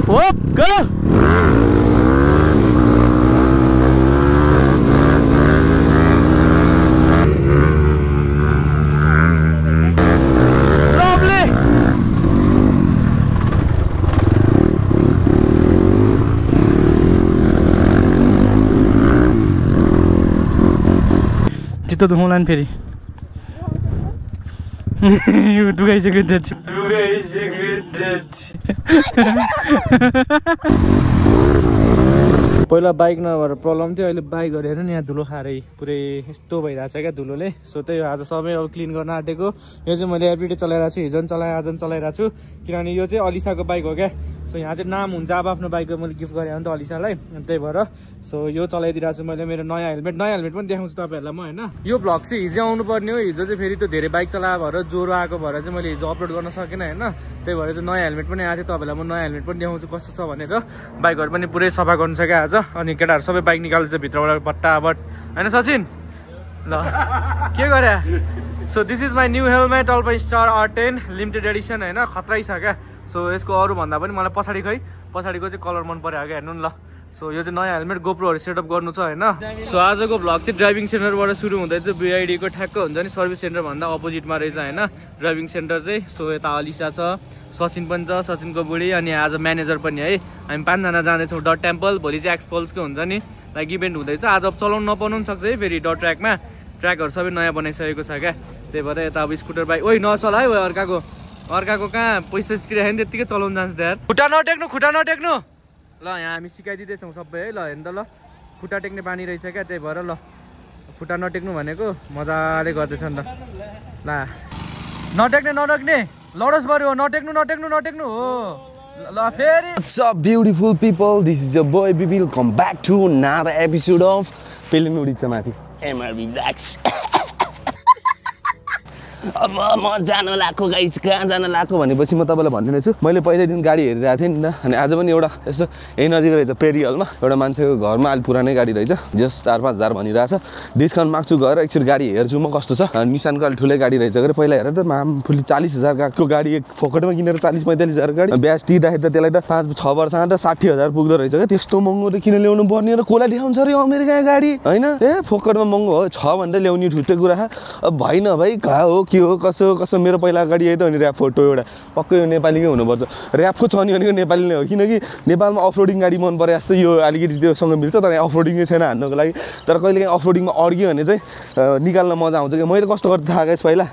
Whoop, go! चित्त दुखाउला नि फेरि दुखाइसक्यो जान्छ पहिला बाइक नभएर प्रब्लम थियो अहिले बाइक गरेर नि यहाँ धुलो खाएर पुरै यस्तो भइरहेछ क्या धुलोले सो त्यही आज सबै अब क्लिन गर्न आँटेको यो चाहिँ मैले एभ्रिडे चलाइरहेको छु हिजो पनि चलाएँ आज पनि चलाइरहेको छु किनभने यो चाहिँ अलिसाको बाइक हो क्या सो यहाँ चाहिँ नाम हुन्छ अब आफ्नो बाइकको मैले गिफ्ट गरेँ हो नि त अलिसालाई अनि त्यही भएर सो यो चलाइदिरहेको छु मैले मेरो नयाँ हेलमेट पनि देखाउँछु तपाईँहरूलाई म होइन यो भ्लग चाहिँ हिजो आउनुपर्ने हो हिजो चाहिँ फेरि त्यो धेरै बाइक चलाएर भएर ज्वरो आएको भएर चाहिँ मैले हिजो अपलोड गर्न सकेन होइन त्यही भएर चाहिँ नयाँ हेलमेट पनि आएको थियो तपाईँलाई म नयाँ हेलमेट पनि देखाउँछु कस्तो छ भनेर बाइकहरू पनि पुरै सफा गर्नु छ क्या आज अनि केटाहरू सबै बाइक निकाल्छ भित्रबाट बट्टाबट होइन सचिन ल के गरे so this is my new helmet Alpa star R10 limited Edison होइन खतरै छ क्या सो यसको अरू भन्दा पनि मलाई पछाडिको चाहिँ कलर मन पर्यो क्या हेर्नु नि ल सो यो चाहिँ नयाँ हेलमेट गोप्रोहरू सेटअप गर्नु छ होइन सो आजको भ्लग चाहिँ ड्राइभिङ सेन्टरबाट सुरु हुँदैछ BID को ठ्याक्क हुन्छ नि सर्भिस सेन्टर भन्दा अपोजिटमा रहेछ होइन ड्राइभिङ सेन्टर चाहिँ सो यता अलिसा छ सचिन पनि छ सचिनको बुढी अनि आज म्यानेजर पनि है हामी 5 जना जाँदैछौँ डट टेम्पल भोलि चाहिँ एक्सपल्सको हुन्छ नि लाइक इभेन्ट हुँदैछ आज अब चलाउनु नपाउनु पनि सक्छ है फेरि डट ट्र्याकमा ट्र्याकहरू सबै नयाँ बनाइसकेको छ क्या त्यही भएर यता अब स्कुटर बाइक ओइ नचला है अर्काको कहाँ पैसा तिरेर त्यत्तिकै चलाउनु जान्छ यार खुट्टा नटेक्नु ल यहाँ हामी सिकाइदिँदैछौँ सबै है ल हेर्नु त ल खुट्टा टेक्ने बानी रहेछ क्या त्यही भएर ल खुट्टा नटेक्नु भनेको मजाले गर्दैछ नि त ल नटेक्ने लडोस् बरु नटेक्नु हो ल फेरि What's up beautiful people, this is your boy Bibil, come back to another episode of पेलिन उडिन्छ माथि MRB Blacks अब म जान लाग्छु गाइस कहाँ जान लाग्छु भनेपछि म तपाईँलाई भन्दिनै छु मैले पहिल्यै दिन गाडी हेरिरहेको थिएँ नि त अनि आज पनि एउटा यसो यही नजिक रहेछ पेरी हलमा एउटा मान्छेको घरमा अलि पुरानै गाडी रहेछ जस्ट 4-5 हजार भनिरहेछ डिस्काउन्ट माग्छु गएर एकचोटि गाडी हेर्छु म कस्तो छ अनि निसानको अलि ठुलै गाडी रहेछ गरे पहिला हेरेर त मामफुली 40,000 को गाडी एक फोकटमा किनेर 40-45,000 गाडी ब्याज तिर्दाखेरि त त्यसलाई त 5-6 वर्षमा त 60,000 पुग्दो रहेछ क्या त्यस्तो महँगो त किन ल्याउनु पर्ने र कसलाई देखाउँछ रे अमेरिका गाडी होइन ए फोकटमा महँगो हो छ भन्दै ल्याउने ठुट्टै कुरा अब भएन भाइ कहाँ हो के हो कसो मेरो पहिला गाडी यही त हो नि ऱ्याप फोटो एउटा पक्कै नेपालीकै हुनुपर्छ ऱ्यापको छ नि भनेको नेपाली नै हो किनकि नेपालमा अफरोडिङ गाडी मन परे जस्तो यो अलिकति त्योसँग मिल्छ तर यहाँ अफरोडिङै छैन हान्नुको लागि तर कहिले काहीँ अफरोडिङमा अड्क्यो भने चाहिँ निकाल्न मजा आउँछ कि मैले कस्तो गर्दै थाहा गाइस पहिला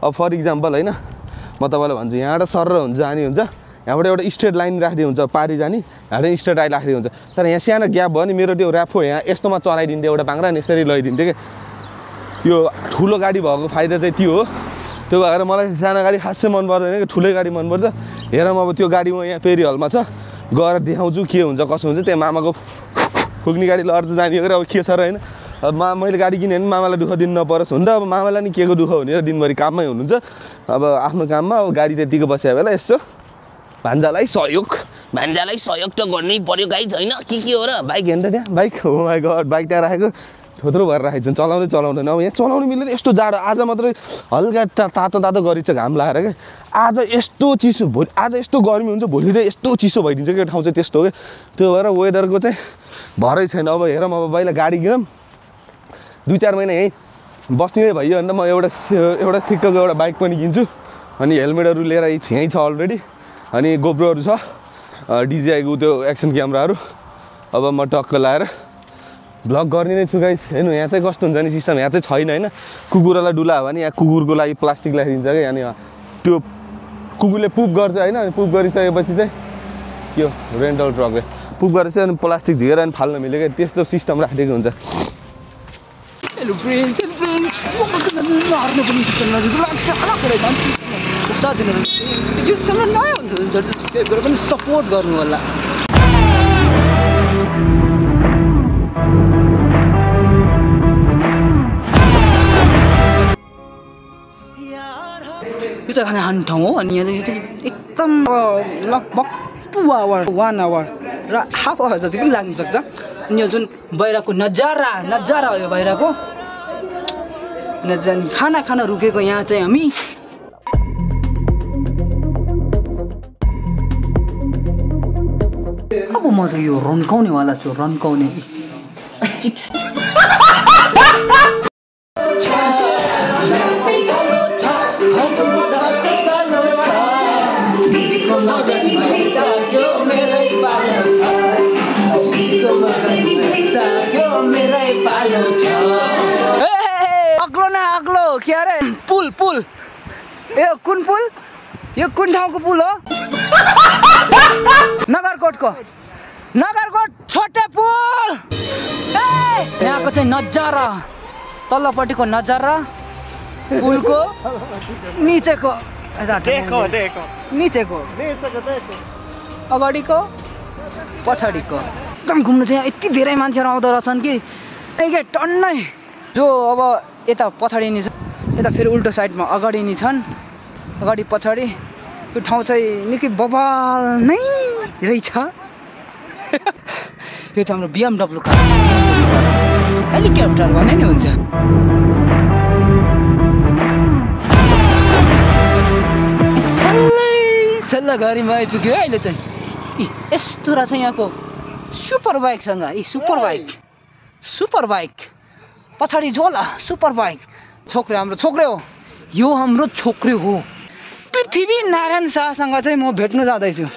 अब फर इक्जाम्पल होइन म तपाईँलाई भन्छु यहाँबाट सर हुन्छ जाने हुन्छ यहाँबाट एउटा स्ट्रेट लाइन राख्दै हुन्छ पारी जाने यहाँबाट स्ट्रेट लाइन राख्दै हुन्छ तर यहाँ सानो ग्याप भयो नि मेरो त्यो ऱ्यापो यहाँ यस्तोमा चलाइदिन्थ्यो एउटा पाङ्रा अनि यसरी लैदिन्थ्यो क्या यो ठुलो गाडी भएको फाइदा चाहिँ त्यो हो त्यो भएर मलाई सानो गाडी खासै मन पर्दैन कि ठुलै गाडी मनपर्छ हेर म अब त्यो गाडी म यहाँ पेरी हलमा छ गएर देखाउँछु के हुन्छ कसो हुन्छ त्यहाँ मामाको फुक्ने गाडी लड्दै जाने गरे अब के छ र होइन अब मैले गाडी किनेँ भने मामालाई दुःख दिनु नपरोस् हुन्छ अब मामालाई नि के को दुःख हुने र दिनभरि काममै हुनुहुन्छ अब आफ्नो काममा अब गाडी त्यतिको बसेको बेला यसो भान्जालाई सहयोग त गर्नै पर्यो गाइज होइन के हो र बाइक हेर्नु त्यहाँ बाइक हो माइ गड बाइक त्यहाँ राखेको थोत्रो भएर राखेको छ चलाउँदैन अब यहाँ चलाउनु मिलेन यस्तो जाडो आज मात्रै हल्का तातो गरिन्छ घाम लगाएर क्या आज यस्तो चिसो भोलि आज यस्तो गर्मी हुन्छ भोलि त यस्तो चिसो भइदिन्छ क्या ठाउँ चाहिँ त्यस्तो हो क्या त्यो भएर वेदरको चाहिँ भरै छैन अब हेरौँ अब बाइला गाडी किनौँ 2-4 महिना यहीँ बस्ने भइयो भने त म एउटा ठिक्कको एउटा बाइक पनि किन्छु अनि हेलमेटहरू लिएर यहीँ छ अलरेडी अनि गोप्रोहरू छ DJI को त्यो एक्सन क्यामेराहरू अब म टक्क लाएर भ्लग गर्ने नै छु गाइस हेर्नु यहाँ चाहिँ कस्तो हुन्छ नि सिस्टम यहाँ चाहिँ छैन होइन कुकुरलाई डुला हो भने यहाँ कुकुरको लागि प्लास्टिक ल्याइदिन्छ क्या अनि त्यो कुकुरले पुप गर्छ होइन अनि पुप गरिसकेपछि चाहिँ यो रेन्टल ट्रकले पुप गरेपछि अनि प्लास्टिक झिकेर अनि फाल्न मिल्यो क्या त्यस्तो सिस्टम राखिदिएको हुन्छ हेलो फ्रेन्ड्स यो च्यानल नयाँ हुन्छ सब्सक्राइब गरेर पनि सपोर्ट गर्नु होला यो चाहिँ खाना खाने ठाउँ हो अनि यहाँ चाहिँ एकदम लगभग 1 आवर र हाफ आवर जति पनि लाग्न सक्छ अनि यो जुन बाहिरको नजारा हो यो बाहिरको खाना रुकेको यहाँ चाहिँ हामी म चाहिँ यो रन्काउने वाला छु रन्काउने अग्लो न अग्लो के अरे पुल पुल ए कुन पुल यो कुन ठाउँको पुल हो नगरकोटको नगरकोट छोटे पुल यहाँको चाहिँ नजारा तल्लोपट्टिको नजारा पुलको निचेको निचेको अगाडिको पछाडिको एकदम घुम्नु चाहिँ यति धेरै मान्छेहरू आउँदो रहेछन् कि टन्नै जो अब यता पछाडि नि छ यता फेरि उल्टो साइडमा अगाडि नि छन् अगाडि पछाडि यो ठाउँ चाहिँ निकै बबाल नै रहेछ यो चाहिँ हाम्रो BMW कार हेलिकप्टर भने नि हुन्छ सल्लाह घरीमा आइपुग्यो अहिले चाहिँ यस्तो रहेछ यहाँको सुपर बाइकसँग सुपर बाइक पछाडि झोला सुपर बाइक छोक्रे हाम्रो छोक्रे हो यो हाम्रो छोक्रे हो पृथ्वी नारायण शाहसँग चाहिँ म भेट्न जाँदैछु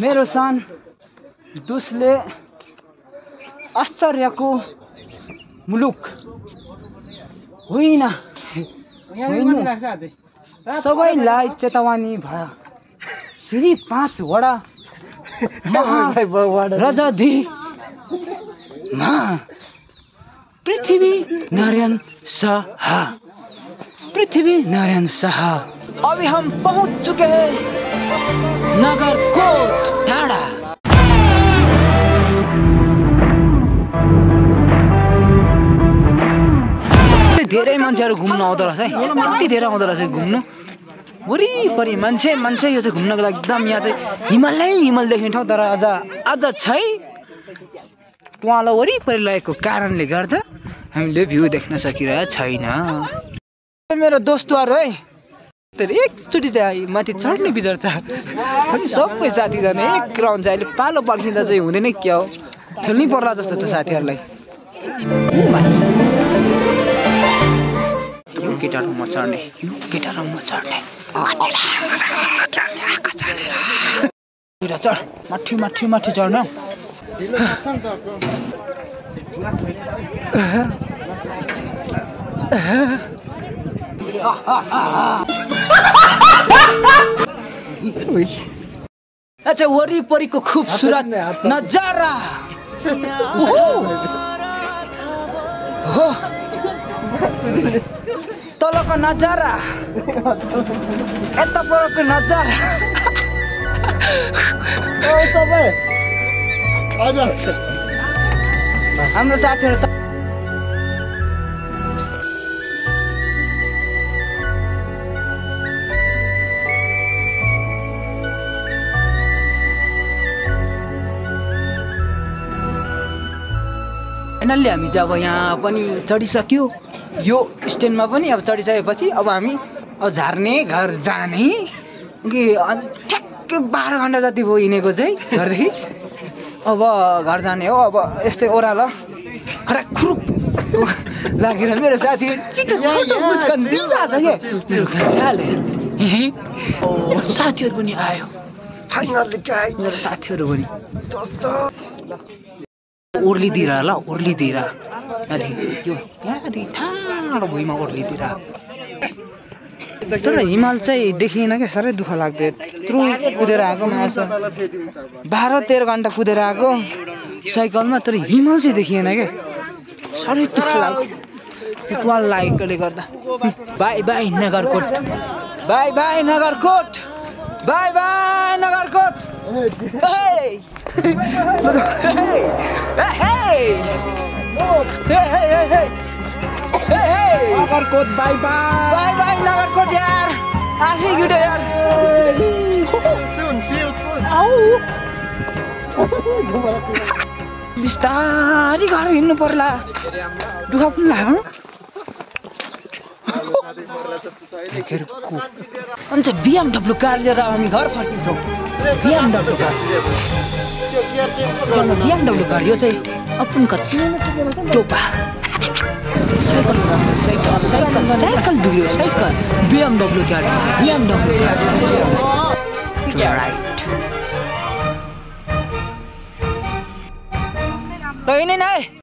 मेरो सान दुसले आश्चर्यको मुलुक होइन सबैलाई चेतावनी भयो श्री 5 वडा महारजधीमा पृथ्वी नारायण शाह अभी हम पहुंच चुके हैं नगरकोट टाढा धेरै मान्छेहरू घुम्न आउँदो रहेछ है यति धेरै आउँदो रहेछ घुम्नु वरिपरि मान्छे यो चाहिँ घुम्नको लागि एकदम यहाँ चाहिँ हिमाल देख्ने ठाउँ तर आज छै टुवालो वरिपरि लागेको कारणले गर्दा हामीले भ्यू देख्न सकिरहेको छैन मेरो दोस्तहरू है एकचोटि चाहिँ माथि चढ्ने विचार छ सबै साथीजना एक राउन्ड चाहिँ अहिले पालो पर्खिँदा चाहिँ हुँदैन क्या हो खेल्नै पर्ला जस्तो छ साथीहरूलाई केटाहरूमा चढ्ने चढ माथि चढ्न अच्छा वरिपरिको खूबसूरत नजारा तलको नजारा यता परको नजारा हाम्रो साथीहरू फाइनल्ली हामी चाहिँ अब यहाँ पनि चढिसक्यो यो स्ट्यान्डमा पनि अब चढिसकेपछि अब हामी झार्ने घर जाने कि ठ्याक्कै 12 घन्टा जति भयो हिँडेको चाहिँ घरदेखि अब घर जाने हो अब यस्तै ओह्रालो खराखुरुक लागेर मेरो साथी साथीहरू पनि आयो मेरो साथीहरू पनि ओर्लिदिएर ल ओर्लिदिएर यहाँदेखि टाढो भुइँमा ओर्लिदिएर तर हिमाल चाहिँ देखिएन क्या साह्रै दुःख लाग्थ्यो यत्रो कुदेर आएको माछा 12-13 घन्टा कुदेर आएको साइकलमा तर हिमाल चाहिँ देखिएन क्या साह्रै दुःख लाग्यो टुवाल लागेकोले गर्दा by by Nagarkot by by Nagarkot by by Nagarkot Nagarkot by by by by Nagarkot यार आफै गिट्यो यार बिस्तारी घर हिँड्नु पर्ला दुःख पनि लाग्यो अन्त BMW कार लिएर हामी घर फर्किन्छौँ BMW कार यो चाहिँ अपन टोपा साइकल बिग्रियो साइकल BMW कार राइट